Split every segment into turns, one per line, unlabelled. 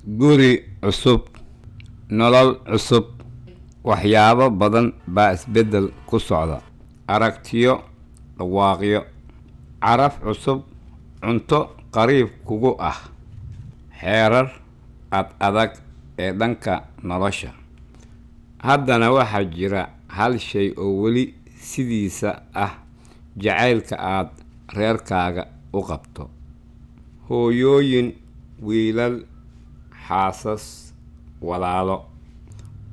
Guri cusub, nolol cusub, waxyaabo badan baa isbeddel ku socda. Aragtiyo, dhawaaqyo, caraf cusub, cunto qariib kugu ah, xeerar ad adag ee dhanka nolosha. Haddana waxaa jira hal shay oo weli sidiisa ah: jacaylka aad reerkaaga u qabto. Hooyooyin, wiilal, xaasas, walaalo.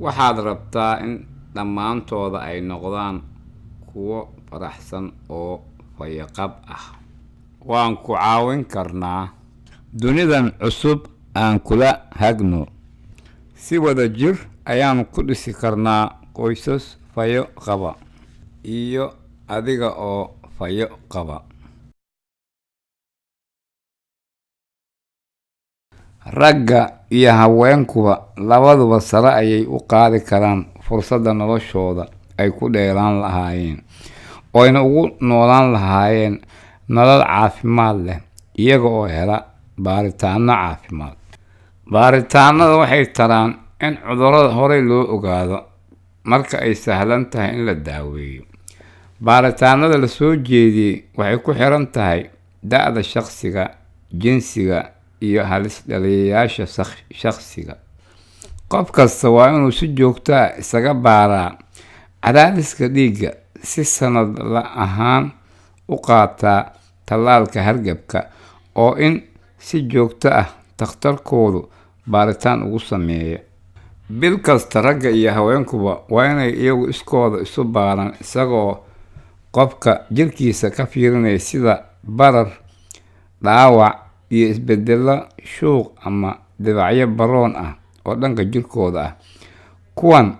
Waxaad rabtaa in dhammaantooda ay noqdaan kuwo faraxsan oo fayoqab ah. Waan ku caawin karnaa. Dunidan cusub aan kula hagno. Si wada jir ayaan ku dhisi karnaa qoysas fayo qaba iyo adiga oo fayo qaba. Ragga iyo haweenkuba labaduba sare ayay u qaadi karaan fursadda noloshooda ay ku dheeraan lahaayeen ooyna ugu noolaan lahaayeen nolol caafimaad leh iyaga oo hela baaritaanno caafimaad. Baaritaannada waxay taraan in cudurrada horey loo ogaado marka ay sahlan tahay in la daaweeyo. Baaritaannada la soo jeediyey waxay ku xiran tahay da'da shaqsiga, jinsiga, iyo halis-dhaliyeyaasha shakhsiga. Qof kasta waa inuu si joogto ah isaga baaraa cadaadiska dhiigga, si sannadle ahaan u qaataa tallaalka hargabka, oo in si joogto ah takhtarkoodu baaritaan ugu sameeyo. Bil kasta, ragga iyo haweenkuba waa inay iyagu iskooda isu baaraan isagoo qofka jirkiisa ka fiirinaya sida barar, dhaawac, iyo isbeddello shuuq ama dhibicyo baroon ah oo dhanka jirkooda ah. Kuwan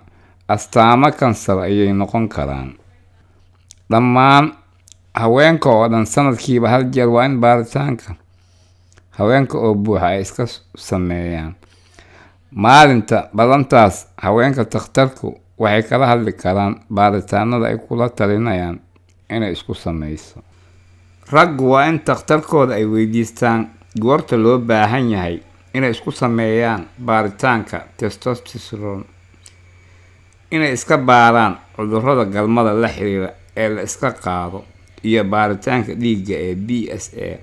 astaamo kansar ayay noqon karaan. Dhammaan haweenka oo dhan sanadkiiba hal jeer waa in baaritaanka haweenka oo buuxa ay iska sameeyaan. Maalinta ballantaas, haweenka takhtarku waxay kala hadli karaan baaritaanada ay kula talinayaan inay isku sameyso. Raggu waa in takhtarkooda ay weydiistaan goorta loo baahan yahay inay isku sameeyaan baaritaanka testosterone, inay iska baaraan cudurrada galmada la xiriira ee la iska qaado, iyo baaritaanka dhiigga ee PSA,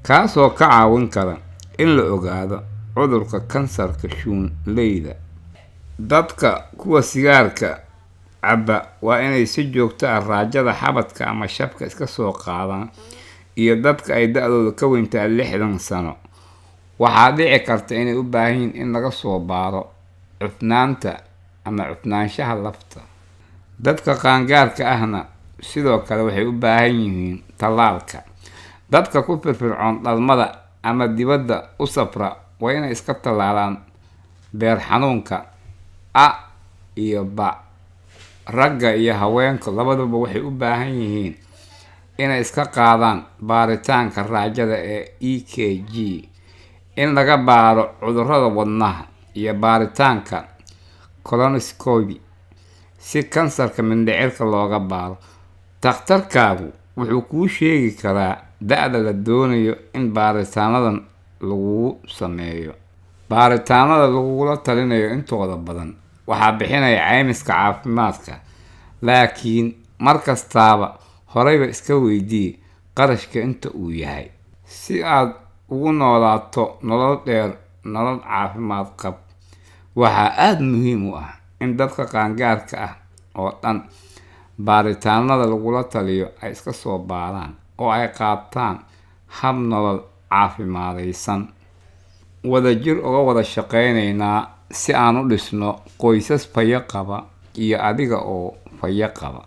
kaasoo ka caawin kara in la ogaado cudurka kansarka shuunleyda. Dadka kuwa sigaarka cabba waa inay si joogto ah raajada xabadka ama shabka iska soo qaadaan, iyo dadka ay da'doodu ka weyn tahay 60 sano waxaa dhici karta inay u baahan yihiin in laga soo baaro cufnaanta ama cufnaanshaha lafta. Dadka qaangaarka ahna sidoo kale waxay u baahan yihiin tallaalka. Dadka ku firfircoon dhalmada ama dibadda u safra waa inay iska tallaalaan beer xanuunka A iyo B. Ragga iyo haweenku labaduba waxay u baahan yihiin inay iska qaadaan baaritaanka raajada ee EKG, in laga baaro cudurrada wadnaha, iyo baaritaanka colonoscopy si kansarka mindhicirka looga baaro. Takhtarkaagu wuxuu kuu sheegi karaa da'da la doonayo in baaritaanadan lagugu sameeyo. Baaritaanada lagugula talinayo intooda badan waxaa bixinaya caymiska caafimaadka, laakiin mar kastaaba horeyba iska weydii qarashka inta uu yahay. Si aad ugu noolaato nolol dheer, nolol caafimaad qab, waxaa aad muhiim u ah in dadka qaangaarka ah oo dhan baaritaanada lagula taliyo ay iska soo baaraan oo ay qaataan hab nolol caafimaadaysan. Wadajir uga wada shaqeyneynaa si aan u dhisno qoysas fayo qaba iyo adiga oo fayo qaba.